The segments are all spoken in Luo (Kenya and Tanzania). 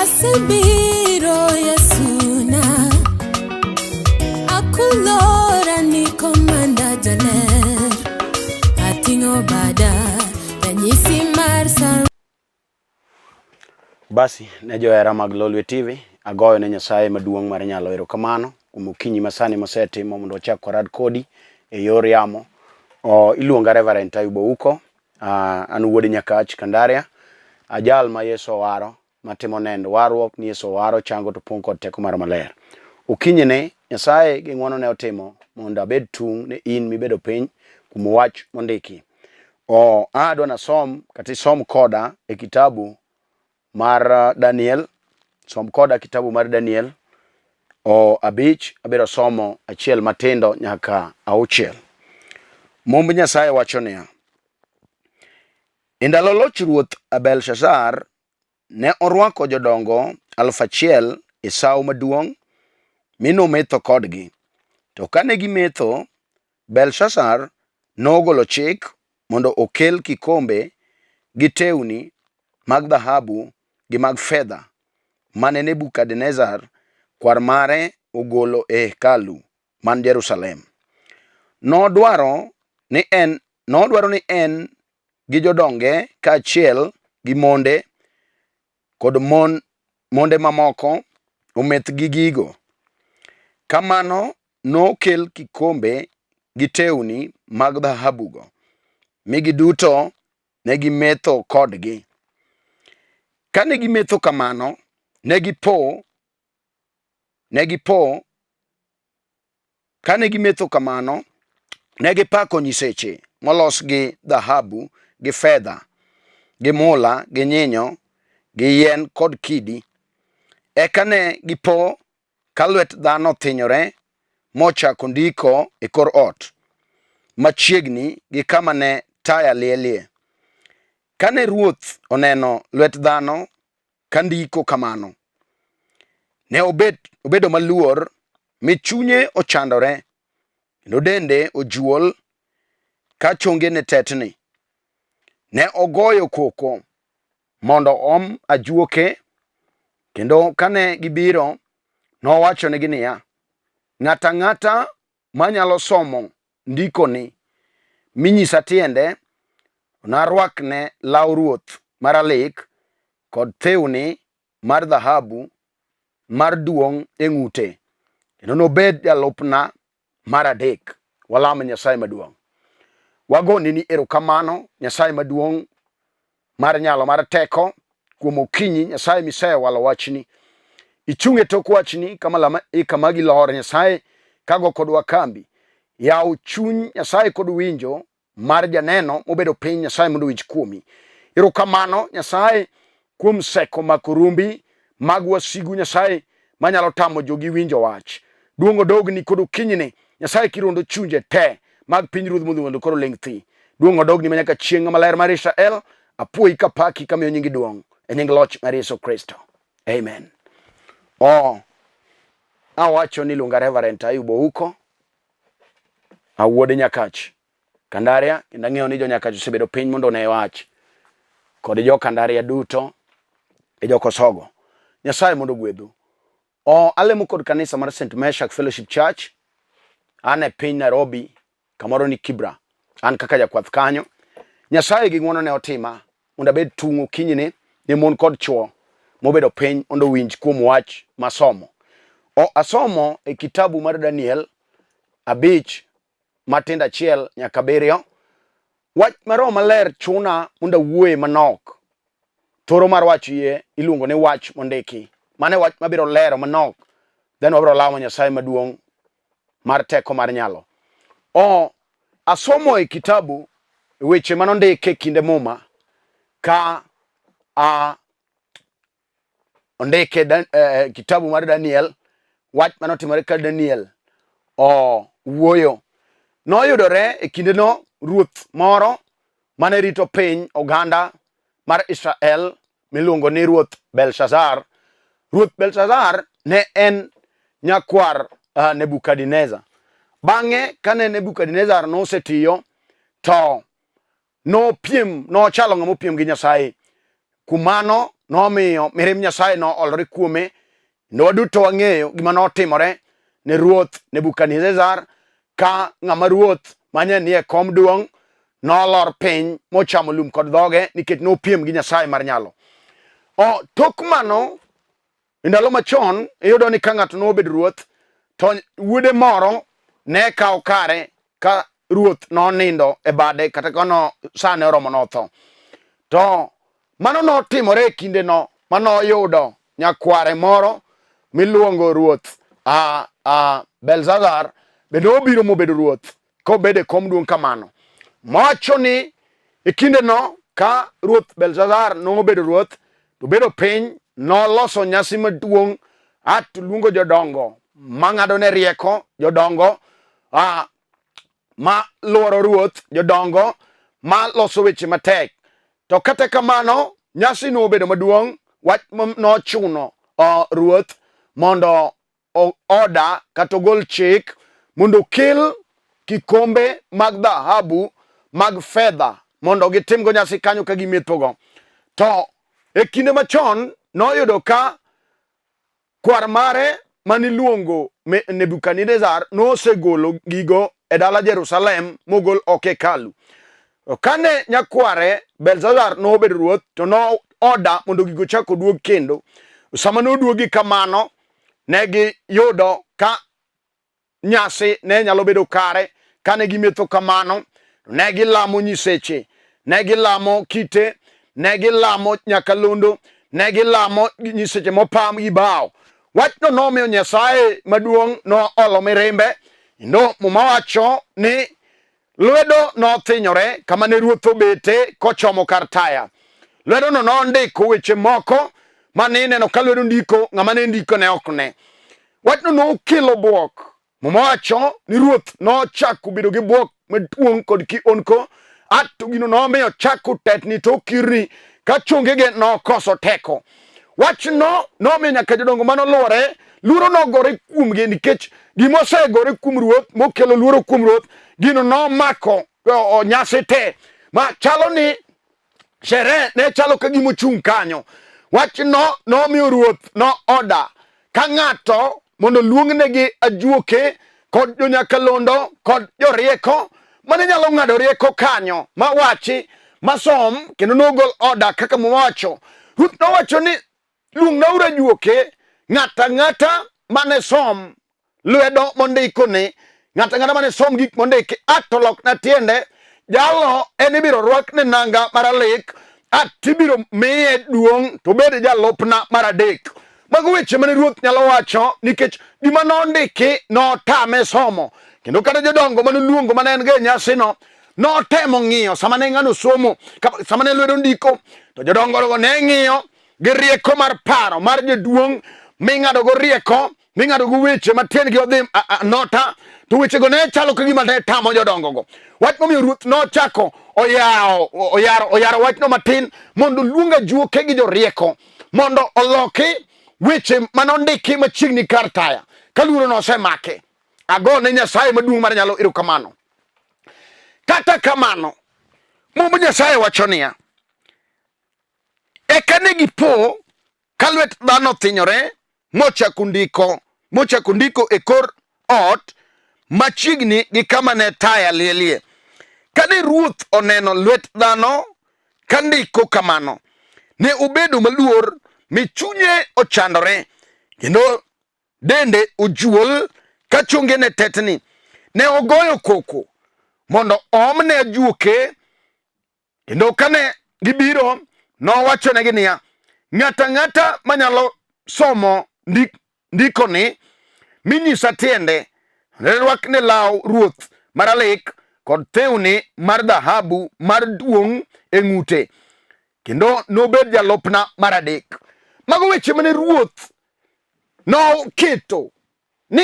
Asebiro Yesuna, akulora ni komanda jaler, ating'o bada ranyisi mar sa. Basi ne johera mag Lolwe TV, agoyo ne Nyasaye maduong' mar nyalo erokamano kuom okinyi masani mosetimo mondo wachak warad kodi e yor yamo. O, iluonga Reverend Ayub Ouko, an wuod Nyakach Kandaria, ajal ma Yesu owaro matimo nend warruok ni Yesu owaro chango to pong' kod teko mar maler. Okinyi ni Nyasaye gi ng'wono ne otimo mondo abed tung' ne in mibedo piny kuom wach mondiki. O, adwa nasom kata isom koda e kitabu mar Daniel, som koda kitabu mar Daniel o 5, abiro somo 1 matindo nyaka 6. Mumb Nyasaye wacho niya, E ndalo loch ruoth Belshazar, ne orwako jodongo 1,000 e sawo maduong' mi nometho kodgi. To kane gimetho, Belshazar nogolo chik mondo okel kikombe gi tewni mag dhahabu gi mag fedha mane Nebukadnezar kwar mare ogolo e hekalu man Jerusalem. Nodwaro ni en nodwaro ni en gi jodonge kaachiel gi monde kod mon monde mamoko ometh gi gigo. Kamano nokel kikombe gi tewni mag dhahabugo, mi giduto ne gimetho kodgi. Kane gimetho kamano, ne gipo ne gipo kane gimetho kamano ne gipako nyiseche molos gi dhahabu gi fedha gi mula gi nyinyo gi yien kod kidi. Eka ne gipo ka lwet dhano othinyore mochako ndiko e kor ot machiegni gi kama ne taya lielie. Kane ruoth oneno lwet dhano ka ndiko kamano. Ne obet, obedo maluor mi chunye ochandore kendo dende ojuol ka chongene tetni. Ne ogoyo koko mondo oom ajuoke kendo kane gibiro nowachonegi niya, ng'ato ang'ata manyalo somo ndikoni minyisa tiende, narwakne law ruoth maralik kod thiwni mar dhahabu mar duong' e ng'ute, kendo nobed jalupna mar adek. Walam Nyasaye maduong'. Wagoni ni erokamano Nyasaye maduong' mar nyalo mar teko kuom okinyi Nyasaye misewalo wachni. Ichung' e tok wachni kama malaika magi lor Nyasaye kago kodwa kambi. Yaw chuny Nyasaye kod winjo mar janeno mobedo piny Nyasaye mondo owinj kuomi. Erokamano Nyasaye kuom seko mako rumbi mag wasigu Nyasaye manyalo tamo jogi winjo wach. Duong' odogni kod okinyini Nyasaye kirondo chunje te mag piny ruodh modhi mondo koro ling' thi. Duong' odogni manyaka chieng' maler mar Israel. Apuoyi kapaki kamiyo nyingi duong' e nying loch mar Yesu Kristo. Amen. Oh, awacho ni luonga Reverend Ayub Ouko, awuod Nyakach. Kandaria, kendo ang'eyo ni jo Nyakach osebedo piny mondo one wach kod jo Kandaria duto e jo Kosogo. Nyasaye mondo ogwedhu. O, alemo kod kanisa mar St. Meshak Fellowship Church. An e piny Nairobi, kamoro ni Kibra. An kaka jakwath kanyo. Nyasaye gi ng'wono ne otima mondo abed tung' okinyini ne mon kod chwo mobedo piny mondo owinj kuom wach masomo. O, asomo e kitabu mar Daniel 5 matindo 1 nyaka 7. Wach ma Roho Maler chuna mondo awuoye manok. Thoro mar wach yie iluongo ni wach mondiki. Mano e wach mabiro lero manok. Then wabiro lamo Nyasaye maduong' mar teko mar nyalo. O, asomo e kitabu weche manondik e kinde Muma ka a ondike kitabu mar Daniel wach mane otimore ka Daniel owuoyo. Noyudore e kindeno ruoth moro mane rito piny oganda mar Israel miluongo ni ruoth Belshazzar. Ruoth Belshazzar ne en nyakwar Nebukadnezar. Bang'e kane Nebukadnezar nosetiyo to nopiem, nochalo ng'ama opiem gi Nyasaye. Kuom mano nomiyo mirimb Nyasaye noolore kuome. Kendo waduto wang'eyo gima notimore ne ruoth Nebukadnezar ka ng'ama ruoth mane nie kom duong' nolor piny mochamo lum kod dhoge nikech nopiem gi Nyasaye mar nyalo. O, tok mano E ndalo machon iyudo ni ka ng'ato nobedo ruoth to wuode moro ne kawo kare ka ruoth nonindo e bade kata ka no sane oromo notho. To mano notimore e kindeno manoyudo nyakware moro miluongo ruoth a, a Belzazar bende obiro mobedo ruoth kobedo e kom duong' kamano. Mawacho ni e kindeno ka ruoth Belshazar nobedo ruoth, to bedo piny noloso nyasi maduong' a to luongo jodongo mang'adone rieko, jodongo a, ma luoro ruoth, jodongo ma loso weche matek. To kata kamano nyasi nobedo maduong', wach nochuno ruoth mondo oda kata ogol chik mondo okel kikombe mag dhahabu mag fedha mondo gitimgo nyasi kanyo ka gimethogo. To e kinde machon noyudo ka kwar mare maniluongo Nebukadnezar nosegolo gigo e dala Jerusalem mogol oko e hekalu. To kane nyakware Belshazar nobedo ruoth to no oda mondo gigo chak oduog kendo. Sama noduogi kamano, ne giyudo ka nyasi ne nyalo bedo kare. Kane gimetho kamano, ne gilamo nyiseche, ne gilamo kite, ne gilamo nyakalondo, ne gilamo nyiseche mopam gi bao. Wachno nomiyo Nyasaye maduong' noolo mirimbe, kendo Muma wacho ni Lwedo nothinyore kama ne ruoth obete kochomo kar taya. Lwedono nondiko weche moko ma ne ineno ka lwedo ndiko, ng'ama ne ndiko ne ok ne. Wachno nokelo bwok. Muma wacho ni ruoth nochako bedo gi bwok maduong' kod kionko, a to gino nomiyo ochako tetni to okirni ka chongege nokoso teko. Wachno nomiyo nyaka jodongo ma noluore luoro nogore kuomgi nikech gima osegore kuom ruoth mokelo luoro kuom ruoth gino nomako nyasi te ma chalo ni sherehe ne chalo ka gima ochung' kanyo. Wachno nomiyo ruoth no oda ka ng'ato mondo oluongnegi ajuoke kod jonyakalondo kod jorieko mane nyalo ng'ado rieko kanyo ma wachi masom kendo nogol oda kaka Muma wacho. Ruoth nowacho ni luongnauru ajuoke ng'ato ang'ata mane som lwedo mondiko ni ng'ato ang'ata mane som gik mondiki a to lokna tiende jalo en ibiro rwakne nanga maralik a tibiro miye duong' to obed jalupna mar adek. Mago weche mane ruoth nyalo wacho nikech gima nondiki notame somo kendo kata jodongo mane oluongo mane en go e nyasino notemo ng'iyo sama ne ng'ano somo sama ne lwedo ndiko to jodongo ne ng'iyo gi rieko mar paro mar jaduong' ming'adogo rieko ming'adogo weche ma tiendgi odhi nota to wechego ne chalo ka gima ne tamo jodongogo wach momiyo ruoth nochako oyawo oyaro oyaro wachno matin mondo oluong ajuoke gi jorieko mondo oloki weche mane ondiki machiegni kar taya ka luoro nosemake ago ne Nyasaye maduong' mar nyalo erokamano kata kamano Mumb Nyasaye wacho niya Eka ne gipo ka lwet dhano othinyore mochako ndiko mochako ndiko e kor ot machiegni gi kama ne taya lielie. Kane ruoth oneno lwet dhano ka ndiko kamano, ne obedo maluor mi chunye ochandore kendo dende ojuol ka chongene tetni. Ne ogoyo koko mondo oomne ajuoke. Kendo kane gibiro, nowachonegi niya, ng'ato ang'ata manyalo somo ndik, ndikoni minyisa tiende, rwakne law ruoth maralik kod thiwni mar dhahabu mar duong' e ng'ute, kendo nobed jalupna mar adek. Mago weche mane ruoth noketo ni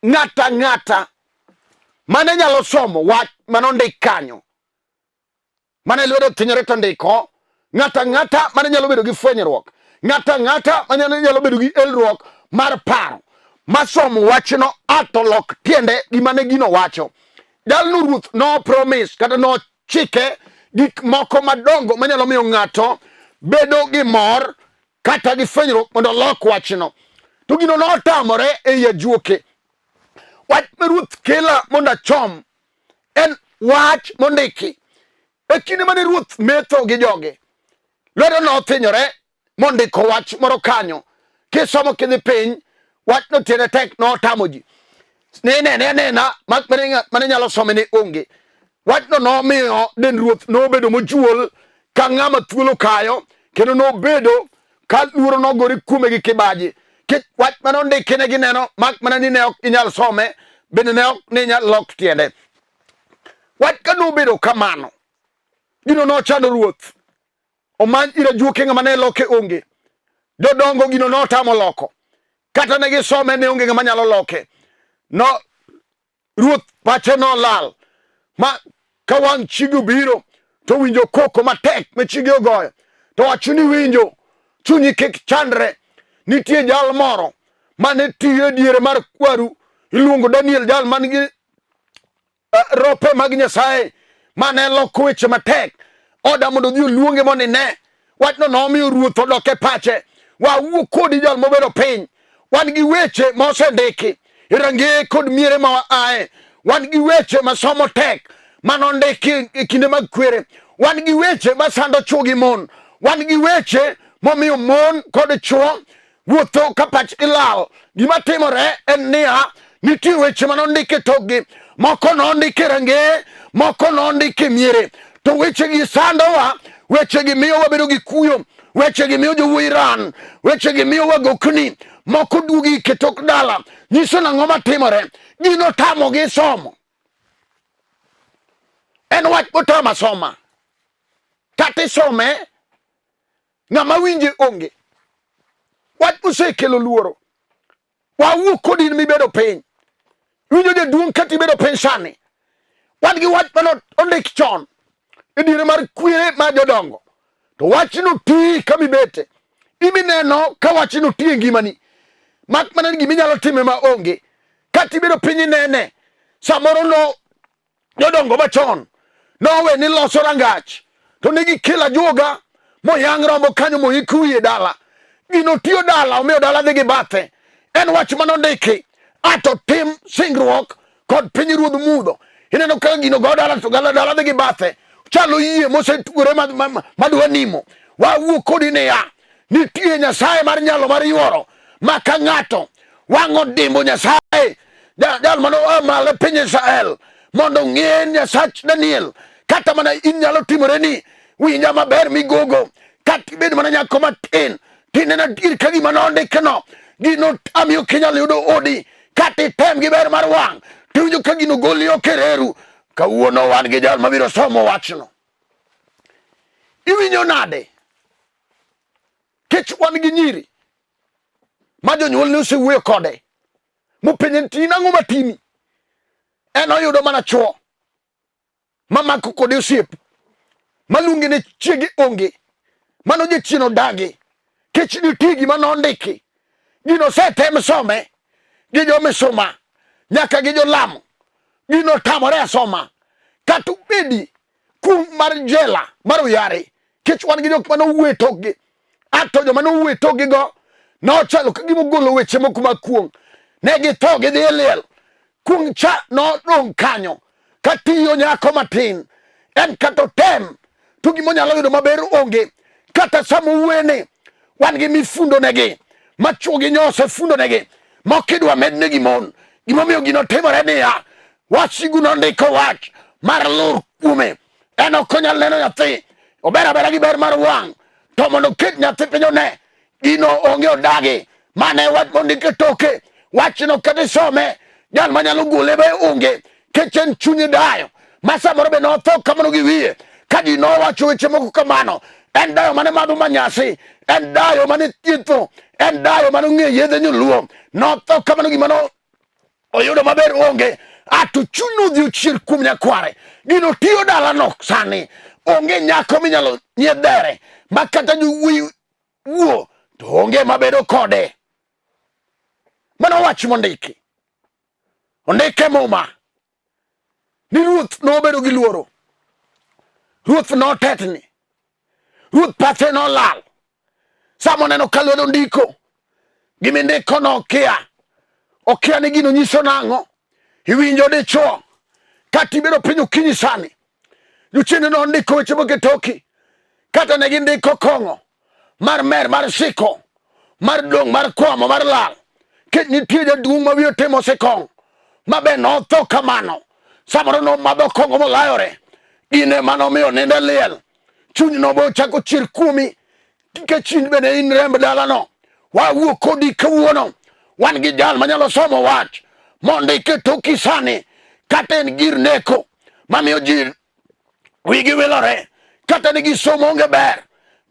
ng'ato ang'ata mane nyalo somo wach mane ondik kanyo mane lwedo thinyore to ndiko ng'ato ang'ata mane nyalo bedo gi fwenyruok ng'ato ang'ata mane nyalo bedo gi elruok mar paro masomo wachno ato lok tiende gima ne gino wacho jalno ruoth no promise kata nochike gik moko madongo manyalo miyo ng'ato bedo gi mor kata gi fwenyruok mondo olok wachno. To gino notamore ei ajuoke. Wach ma ruoth kela mondo achom en wach mondiki. E kinde mane ruoth metho gi joge, lwedo nothinyore mondiko wach moro kanyo. Kisomo kidhi piny, wachno tiende tek notamo ji. Ne nene anena mak mane nyalo some ne onge. Wachno nomiyo dend ruoth nobedo mojuol ka ng'ama thuolo kayo kendo nobedo ka luoro nogore kuome gi kibaji. Kech wach mane ondiki ne gineno mak mana ni ne ok inyal some bende ne ok ne inyal lok tiende. Wach ka nobedo kamano, gino nochando ruoth. Omany ir ajuoke ng'ama ne loke onge. Jodongo gino notamo loko. Kata ne gisome ne onge ng'ama nyalo loke. No ruoth pache nolal ma ka wang' chiege obiro to winjo koko matek ma chiege ogoyo to wacho ni winjo chunyi kik chandre nitie jal moro mane tiyo e diere mar kwaru iluongo Daniel jal man gi rope mag Nyasaye mane loko weche matek oda mondo odhi oluonge mondo ine wachno nomiyo ruoth odok e pache wawuo kodi jal mobedo piny wan gi weche ma osendiki e rangeye kod miere ma waaye wan gi weche ma somo tek mane ondiki e kinde mag kwere wan gi weche ma sando chwo gi mon wan gi weche momiyo mon kod chwo wuotho ka pachgi lal. Gima timore en niya, nitie weche mane ondik e tokgi, moko nondik e rangeye, moko nondik e miere. To wechegi sandowa, wechegi miyo wabedo gi kuyo, wechegi miyo jowuoyi ran, wechegi miyo wagokni, moko duogi e tok dala. Nyiso nang'o matimore? Gino tamogi somo. En wach motamo asoma. Kata isome ng'ama winje onge. Wach osekelo luoro. Wawuo kodi in mibedo piny. Iwinjo jaduong' kata ibedo piny sani. Wan gi wach mane ondik chon e diere mar kwere mar jodongo. To wachno ti kama ibete. Imineno ka wachno ti e ngimani. Mak mana ni gima inyalo time ma onge. Kata ibedo piny inene. Samoro no jodongo machon nowe ni loso rangach to ne gikelo ajuoga moyang' rombo kanyo moik wiye dala gino tiyo dala omiyo dala dhi gi bathe en wach mane ondiki ato tim singruok kod piny ruodh mudho ineno kaka gino go dala to gala dala dhi gi bathe chalo yie mosetugore madwa nimo wawuo kodi niya nitie nyasaye mar nyalo mar yuoro ma ka ng'ato wang' odimbo nyasaye jal mane oa malo e piny Israel mondo ong'e Nyasach Daniel kata mana in nyalo timore ni winja maber migogo kata ibed mana nyako matin tineno adier ka gima nondikno gino tami ok inyal yudo odi kata item gi ber mar wang' tiwinjo ka gino goli ok e reru kawuono wan gi jal mabiro somo wachno iwinjo nade kech wan gi nyiri ma jonyuolne osewuoyo kode mopenje ni in ang'o matimi en oyudo mana chwo mamako kode osiep maluonge ne chiege onge mano jachien odagi kech nitie gima nondiki gino osetem some gi jomisuma nyaka gi jolamo gino otamore asoma kata obedi kum mar jela mar oyare kech wan gi jok mane owuo e tokgi ato joma nowuo e tokgi go nochalo ka gima ogolo weche moko mag kuong' ne githo gidhi e liel kuong' cha nodong' kanyo katiyo nyako matin en kata otem to gima onyalo yudo maber onge kata sama owuoyeni wan gi mifundonegi ma chwogi nyo osefundonegi ma ok idwa mednegi mon gimomiyo gino timore niya wasigu nondiko wach mar lur kuome en ok onyal neno nyathi ober abera gi ber mar wang' to mondo oket nyathi piny one gino onge odagi mane wach mondik e toke wachno kata isome jal manyalo gole be onge kech en chunye dayo ma samoro be notho kamano gi wiye ka ji nowacho weche moko kamano en dayo mane madho manyasi en dayo mane thietho en dayo mane ong'e yedhe nyoluo notho kamano gima no oyudo maber onge ato chuny odhi ochier kuom nyakware gino tiyo dalano sani onge nyako minyalo nyiedhere ma kata jowuoyi wuo to onge mabedo kode mano wach mondiki ondike muma ni ruoth nobedo gi luoro ruoth notetni. Ruoth pache nolal. Sama oneno ka lwedo ndiko, gima indiko no okia. Okia ni gino nyiso nang'o. Iwinjo dichuo. Kata ibedo piny okinyi sani. Jochiende nondiko weche moketoki. Kata ne gindiko kong'o mar mer mar siko mar dong' mar kwamo mar lal. Kech nitie jaduong' ma wiye otimo osekong' ma be notho kamano. Samoro nomadho kong'o molayore. Gine manomiyo nindo e liel. Chuny nobo chako chier kuomi nikech in bende in remb dalano. Wawuo kodi kawuono. Wan gi jal manyalo somo wach mondo iketoki sani kata en gir neko mamiyo ji wigi wilore kata ni gisomo onge ber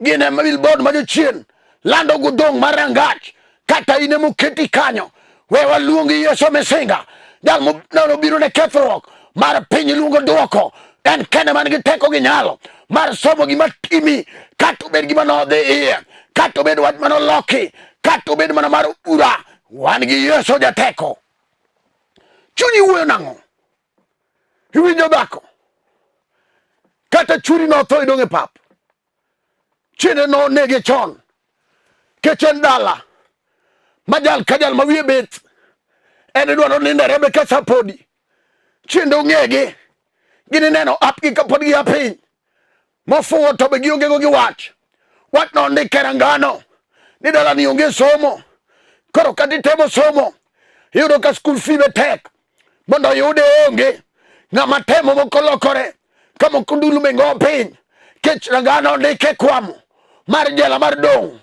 gin ema billboard ma jochien lando godong' mar rangach kata in emoketi kanyo we waluongi Yesu Misinga jal manobiro ne kethruok mar piny iluongo duoko en kende man gi teko gi nyalo mar somo gima timi kata obed gima nodhi iye kata obed wach manoloki kata obed mana mar ura wan gi Yesu jateko chunyi wuoyo nang'o iwinjo dhako kata churi notho idong' e pap chiende nonege chon kech en dala ma jal ka jal ma wiye bith en idwaro nindo e rembe ka sa podi chiende ong'egi ginineno apgi kapod gia piny mofuwo to be giongego gi wach wach nondik e rangano ni dalani onge somo koro kata itemo somo iyudo ka school fee be tek mondo oyude onge ng'ama temo moko lokore ka moko ndulu be go piny kech rangano ondike kwamo mar jela mar dong'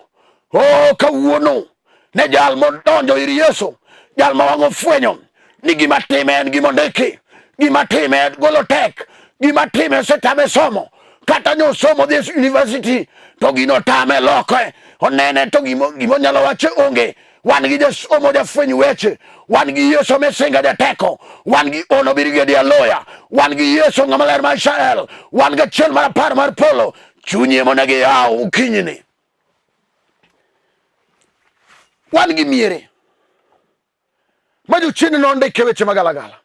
o kawuono ne jal modonjo ir Yesu jal ma wang'o fwenyo ni gima time en gima ondiki gima time en golo tek gima time osetame somo kata nyo somo dhi e university to gino tame loke onene to gimo onyalo wacho onge wan gi jasomo jafweny weche wan gi Yesu misinga jateko wan gi ono birigedi aloya wan gi Yesu ng'ama ler mar Israel wan gi achiel mar apar mar polo chunyi emonego iyaw okinyini wan gi miere ma jochiende nondike weche magalagala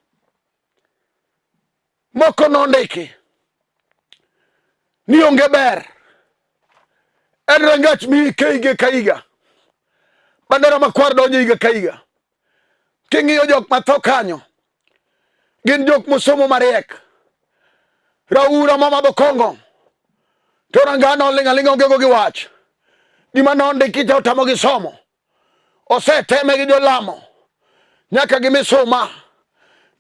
moko nondiki ni onge ber en rangach miike higa ka higa bandera makwar donjo higa ka higa king'iyo jok matho kanyo gin jok mosomo mariek raura mamadho kong'o to rangano oling' aling'a onge go gi wach gima nondiki cha otamogi somo oseteme gi jolamo nyaka gi misuma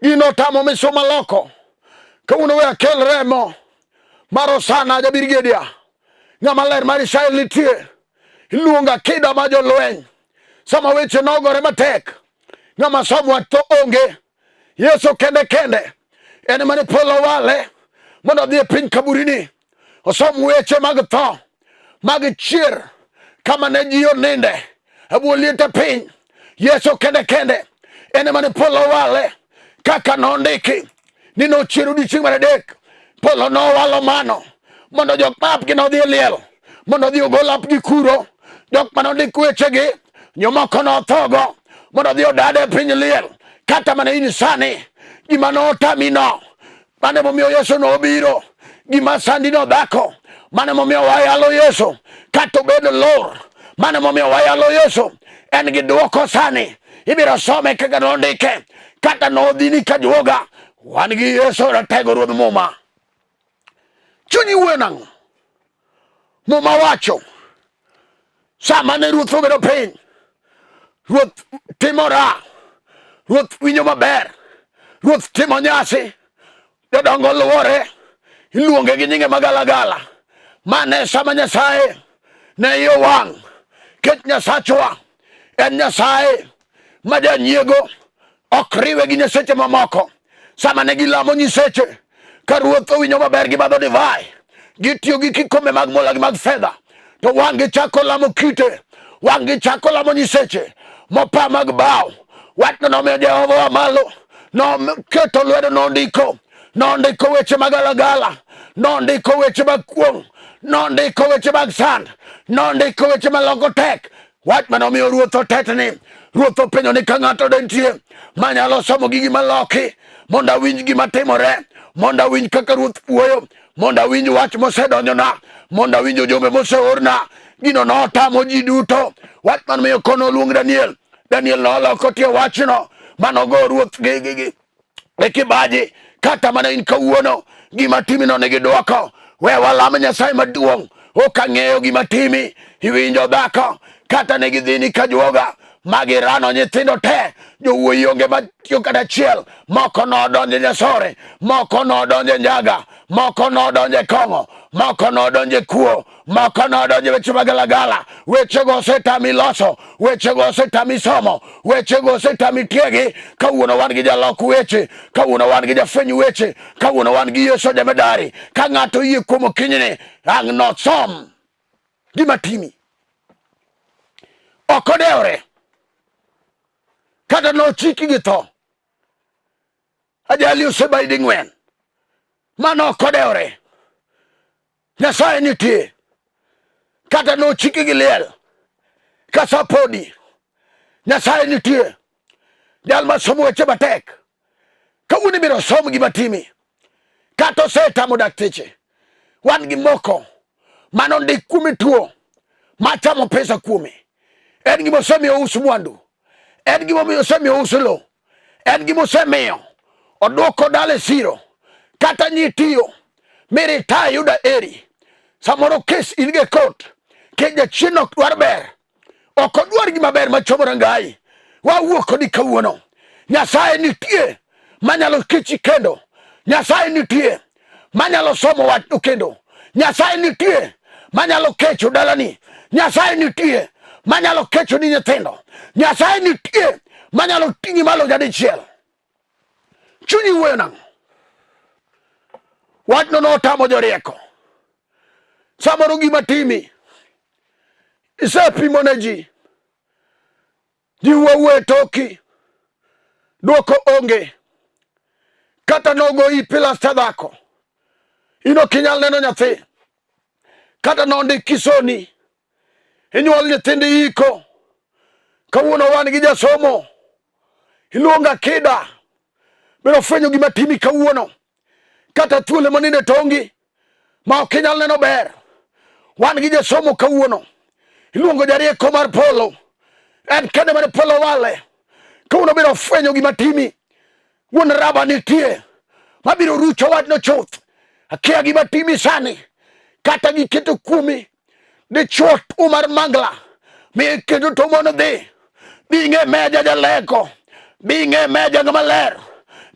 gino otamo misuma loko kawuono we akel remo mar Osana jabirgedia ng'ama ler mar Israel nitie iluongo akida ma jolweny sama weche nogore matek ng'ama somo wach to onge Yesu kende kende en mane polo wale mondo odhi e piny kaburini osom weche mag tho mag chier kama ne ji oninde e bwo liete piny Yesu kende kende en mane polo wale kaka nondiki ni nochier odiechieng' mar adek polo nowalo mano mondo jok ma apgi nodhi e liel mondo odhi ogol apgi kuro jok mane ondik wechegi jomoko nothogo mondo odhi odad e piny liel kata mana in sani gima notamino mano emomiyo Yesu nobiro gima sandino dhako mano emomiyo wayalo Yesu kata obedo lor mano emomiyo wayalo Yesu en gi dwoko sani ibiro some kaka nondike kata nodhini ka juoga wan gi Yesu ratego ruodh muma chunyi wuoyo nang'o muma wacho sama ne ruoth obedo piny ruoth timo raha ruoth winjo maber ruoth timo nyasi jodongo luore iluonge gi nyinge magalagala mane sama nyasaye ne iye owang' kech nyasachwa en nyasaye ma janyiego ok riwe gi nyiseche mamoko sama ne gilamo nyiseche ka ruoth owinjo maber gimadho divai gitiyo gi kikombe mag mula gi mag fedha to wang' gichako lamo kite wang' gichako lamo nyiseche mopa mag bao wachno nomiyo Jehova oa malo noketo lwedo nondiko nondiko weche magalagala nondiko weche mag kuong' nondiko weche mag sand nondiko weche maloko tek wach mane omiyo ruoth otetni ruoth openjo ni ka ng'ato de nitie manyalo somo gigi maloki mondo awinj gima timore mondo awinj kaka ruoth wuoyo Mondo awinj wach mosedonjona, mondo awinj ujumbe moseorna. Gino notamo ji duto. Wach man miyo kono oluong Daniel. Daniel noloko tie wachno manogo ruoth gi e kibaji. Kata mana in kawuono gima timino nigi dwoko. We walam Nyasaye maduong'. Ok ang'eyo gima timi. Iwinjo dhako kata ne gidhini ka juoga ma girano nyithindo te. Jowuoyi onge matiyo kata achiel. Moko nodonjo e nyasore, moko nodonjo e njaga, moko nodonjo e kong'o, moko nodonjo e kuo, moko nodonjo e weche magalagala. Wechego osetami loso, wechego osetami somo, wechego osetami tiegi. Kawuono wan gi jalok weche, kawuono wan gi jafweny weche, kawuono wan gi Yesu jemedari. Ka ng'ato oyie kuom okinyni, ang' nosom gima timi. Ok odewore kata nochiki gi tho. Ajali osebayi ding'wen, mano ok odewore. Nyasaye nitie kata nochiki gi liel ka sa podi. Nyasaye nitie, jal ma somo weche matek. Kawuono ibiro som gima timi kata osetamo dakteche. Wan gi moko mano ndik kuomi tuo machamo pesa kuome. En gima osemiyo us mwandu, en gima osemiyo us lo, en gima osemiyo odwoko dala e siro. Kata nyitiyo miritaya yuda eri samoro kes in ge kot ke jachien ok dwar ber, ok odwar gima ber machomo rangai. Wawuok kodi kawuono. Nyasaye nitie manyalo kechi kendo. Nyasaye nitie manyalo somo wachno kendo. Nyasaye nitie manyalo kecho dalani. Nyasaye nitie manyalo kecho ni nyithindo. Nyasaye nitie manyalo ting'i malo nyadichiel. Chunyi wuoyo nang'o? Wachno notamo jorieko. Samoro gima timi isepimo ne ji, ji wuo e toki, dwoko onge. Kata nogoyi pilasta dhako, in ok inyal neno nyathi. Kata nondik kisoni, inyuol nyithindi iko. Kawuono wan gi jasomo, iluongo akida, biro fwenyo gima timi kawuono. Kata thuolo moninde tongi ma ok inyal neno ber. Wan gi jasomo kawuono, iluongo jarieko mar polo, en kende mane polo wale. Kawuono biro fwenyo gima timi. Wuon raba nitie mabiro rucho wachno chuth. Akia gima timi sani, kata giketo kuomi dichwo tuo mar mangla mi kendo to mondo dhi bing'e meja jaleko, bing'e meja ng'ama ler,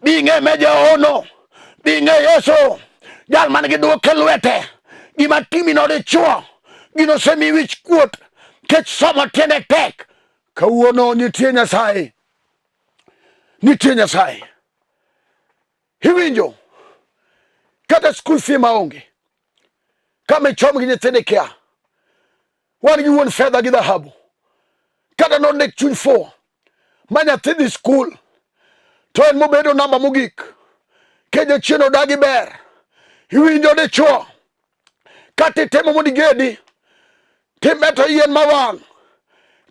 bing'e meja ono, bing'e Yesu jal man gi duok e lwete. Gima timi no dichwo, gino osemi wich kuot kech somo tiende tek. Kawuono nitie Nyasaye, nitie Nyasaye. Iwinjo kata school fee maonge kama ichom gi nyithindo ikia. Wan gi wuon fedha gi dhahabu, kata nondik chuny fuwo ma nyathi dhi skul to en mobedo namba mogik ke jachien odagi ber. Iwinjo dichuo kata itemo mondo igedi timeto yien mawang'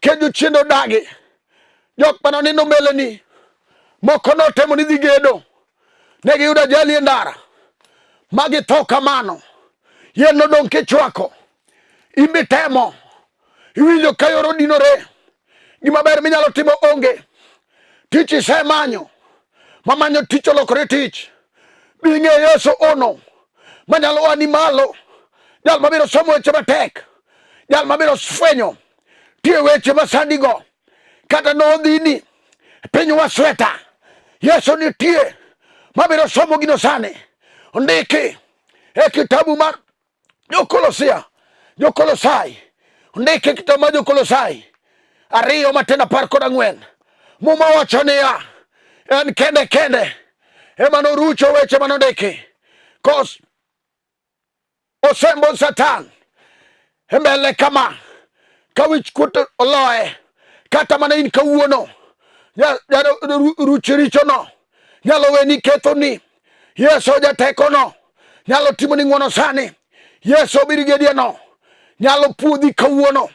ke jochien odagi. Jok mane onindo mbeleni moko notemo ni dhi gedo, ne giyudo ajali e ndara ma githo kamano. Yien nodong' kichwako, in be temo, iwinjo ka yor odinore, gima ber minyalo timo onge. Tich isemanyo, mamanyo tich olokore tich. Bing'e Yesu ono manyalo wani malo, jal mabiro somo weche matek, jal mabiro fwenyo tie weche masandigo kata nodhini piny wasweta. Yesu nitie mabiro somo gino sani. Ondiki e kitabu mar Jokolosia, Jokolosai, ondiki e kitabu mar Jokolosai 2 matindo 14. Muma wacho niya, en kende kende ema norucho weche manondiki kos osembo Satan e mbele kama ka wich kuot oloye. Kata mana in kawuono ruch richono nyalo weni kethoni. Yesu jatekono nyalo timoni ng'wono sani. Yesu birigediano nyalo puodhi kawuono.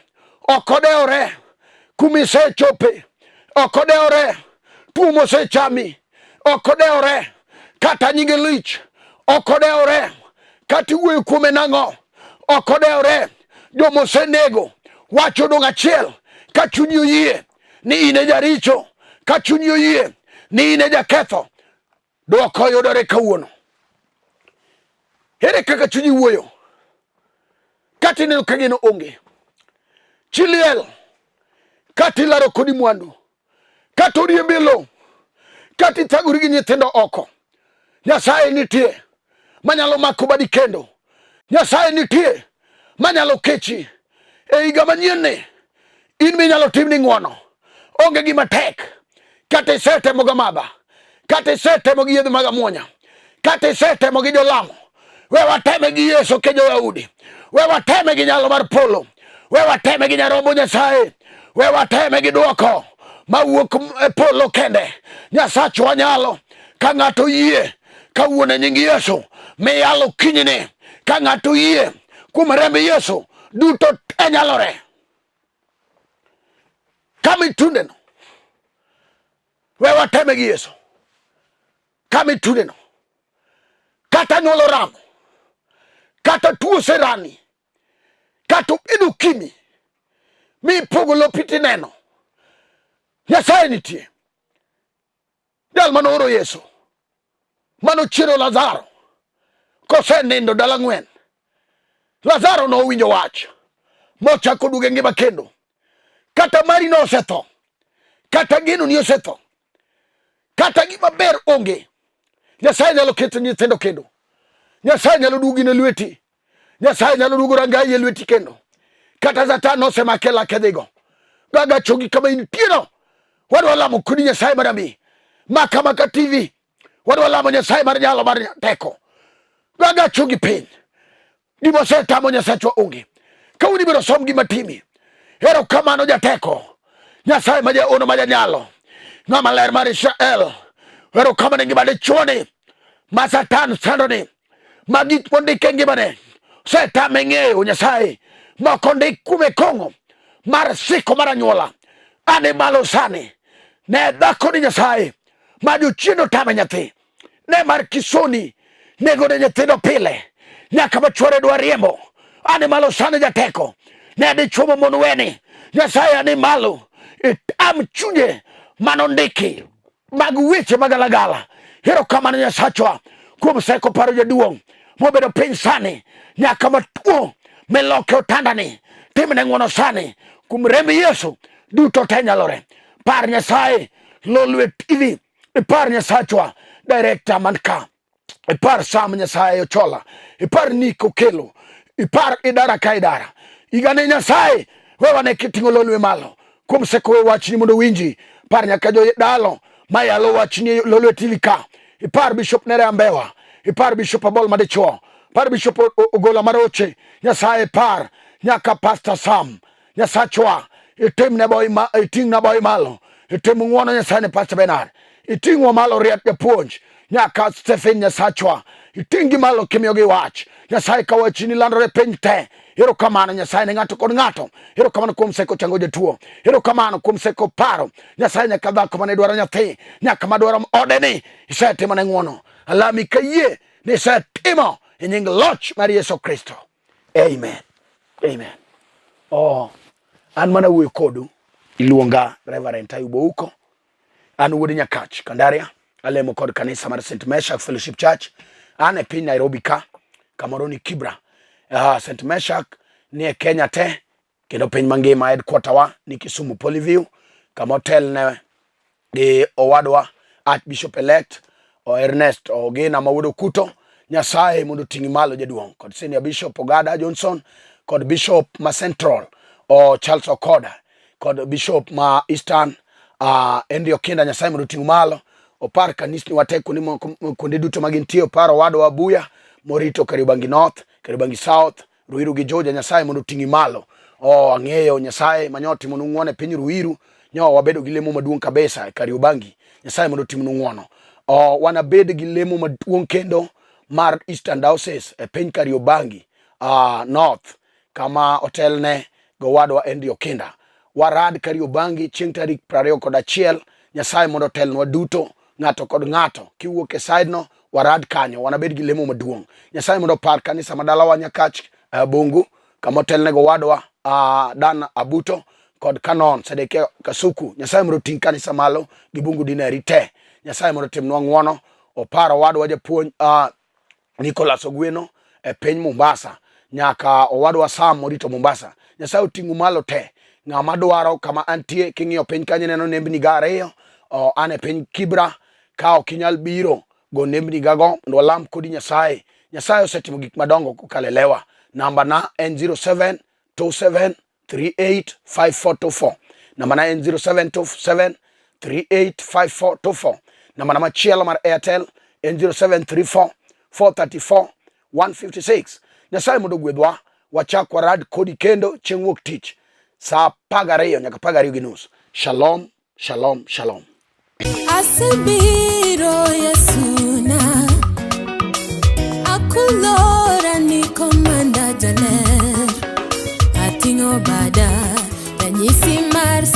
Ok odewore kuma isechope, ok odewore tuo mosechami, ok odewore kata nyinge lich, ok odewore. Kata iwuoyo kuome nang'o? Ok odewore. Joma osenego wach odong' achiel. Ka chunyi oyie ni in e jaricho, ka chunyi oyie ni in e jaketho, dwoko yudore kawuono. Ere kaka chunyi wuoyo? Kata ineno ka geno onge. Chi liel, kata ilaro kodi mwandu, kata oriembi e lowo, kata ithagori gi nyithindo oko, Nyasaye nitie manyalo mako badi kendo. Nyasaye nitie manyalo kechi e higa manyien-ni. In minyalo timni ng'wono, onge gima tek. Kata isetemo ga maba, kata isetemo gi yedhe mag amuonya, kata isetemo gi jolamo, we wateme gi Yesu ke jo-Yahudi, we wateme gi nyalo mar polo, we wateme gi nyarombo Nyasaye, we wateme gi dwoko mawuok e polo kende. Nyasachwa nyalo ka ng'ato yie kawuono e nying Yesu miyalo kinyni, ka ng'ato yie kuom remb Yesu duto te nyalore. Kama itundeno, we wateme gi Yesu. Kama itundeno, kata nyuolo ramo, kata tuo oserani, kata obedo okimi mi ipogo lopi tineno, Nyasaye nitie. Jal mane ooro Yesu, mane ochiero Lazaro kosenindo dala ang'wen. Lazaro nowinjo wach mochako duogo e ngima kendo. Kata mari nosetho, kata genoni osetho, kata gima ber onge, Nyasaye nyalo keto nyithindo kendo. Nyasaye nyalo duogi ne lweti. Nyasaye nyalo duogo rangayi e lweti kendo. Kata Satan nosemake lake dhigo. Gaga chogi kama intieno. Wadwa lamo kodi Nyasaye mar ami. Maka Maka TV. Wadwa lamo Nyasaye mar nyalo mar teko. Gaga chogi piny. Gima osetamo Nyasachwa onge. Kawuono ibiro som gima timi. Erokamano jateko. Nyasaye ma jaono ma janyalo. Ng'ama ler mar Israel. Erokamano e ngima dichuoni ma Satan sandoni. Ma gik mondik e ngimane osetame ng'eyo Nyasaye. Moko ondik kuome kong'o mar siko mar anyuola. An e malo sani. Ne dhako ni Nyasaye ma jochien otame nyathi. Ne mar kisoni nego ne nyithindo pile nyaka ma chwore dwa riembo. Ane malo sani jateko ne dichwo ma mon weni. Nyasaye ane malo itam chunye manondiki mag weche magalagala. Erokamano Nyasachwa kuom seko paro jaduong' mobedo piny sani nyaka matuo miloke otandani timne ng'wono sani kuom remb Yesu duto te nyalore. Par Nyasaye Lolwe TV Ipar Nyasachwa director man ka. Ipar Sam Nyasaye Ochola. Ipar Nick Okelo. Ipar idara ka idara. Igane Nyasaye we wane kiting'o lolwe malo. Kuom seko we wachni mondo winji. Par nyaka jo dalo mayalo wachni Lolwe TV ka. Ipar Bishop Nere Ambewa. Ipar Bishop Abol Madichuo. Par Bishop Ogola Maroche. Nyasaye par nyaka Pastor Sam. Nyasachwa itimne boy ma iting'na boy malo itim ng'wono Nyasaye ne Pastor Bernard iting'wa malo riek japuonj nyaka Stephen Nyasachwa iting'gi malo kimiyogi wach Nyasaye ka wachni landore piny te erokamano Nyasaye ne ng'ato kod ng'ato erokamano kuom seko chango jatuo erokamano kuom seko paro Nyasaye nyaka dhako mane dwaro nyathi nyaka madwaro ode ni isetimo ne ng'wono alami kayie ni isetimo e nying loch mar Yesu Kristo Amen. Amen. Oh, an mana wuoyo kodu iluonga Reverend Ayub Ouko. An wuod Nyakach, Kandaria. Alemo kod kanisa mar St. Meshak Fellowship Church. An e piny Nairobi ka, kamoro ni Kibra. St. Meshak ni e Kenya te, kendo piny mangima headquarter wa ni Kisumu Polyview, kama otelne gi owadwa Archbishop elect o Ernest Ogina ma wuod Okuto. Nyasaye mondo oting'i malo jaduong', kod Senior Bishop Ogada Johnson, kod Bishop ma Central o Charles Okoda, kod Bishop ma Eastern Henry Okinda. Nyasaye mondo oting'u malo. Opar kanisni wate kuonde moko kuonde duto ma gintie. Opar owadwa Abuya morito Kariobangi North, Kariobangi South, Ruiru gi Juja. Nyasaye mondo oting'i malo. Oh, ang'eyo Nyasaye manyo otimonu ng'wono e piny Ruiru. Nyo wabedo gi lemo maduong' kabisa e Kariobangi. Nyasaye mondo otimnu ng'wono. Oh, wanabed gi lemo maduong' kendo mar Eastern Diocese e piny Kariobangi North kama otelne gowadwa Henry Okinda. Warad Kariobangi chieng' tarik 21. Nyasaye mondo otelnwa duto, ng'ato kod ng'ato. Kiwuok e side no, Warad kanyo, wanabed gi lemo maduong'. Nyasaye mondo opar kanisa ma dalawa Nyakach Bungu, kama otelnego wadwa Dan Abuto kod Kanon Sedekia Kasuku. Nyasaye mondo oting' kanisa malo gi Bungu Dineri te. Nyasaye mondo otimnwa ng'wono, opar owadwa japuonj Nicholas Ogweno e piny Mombasa nyaka owadwa Sam morito Mombasa. Nyasaye oting'u malo te. Ng'ama dwaro kama antie king'iyo piny kanyo ineno nembni ga ariyo. An e piny Kibra ka ok inyal biro go nembni gago mondo walam kodi Nyasaye. Nyasaye osetimo gik madongo kokalo e lewa. Namba na en 0727 385424. Namba na en 0727 385424. Namba na machielo mar Airtel en 0734 434 156. Nyasaye mondo ogwedhwa, wachak warad kodi kendo chieng' wuok tich saa 12 nyaka 12:30. Shalom, shalom, shalom. Asebiro Yesuna, akulora ni komanda jaler, ating'o bada ranyisi mar.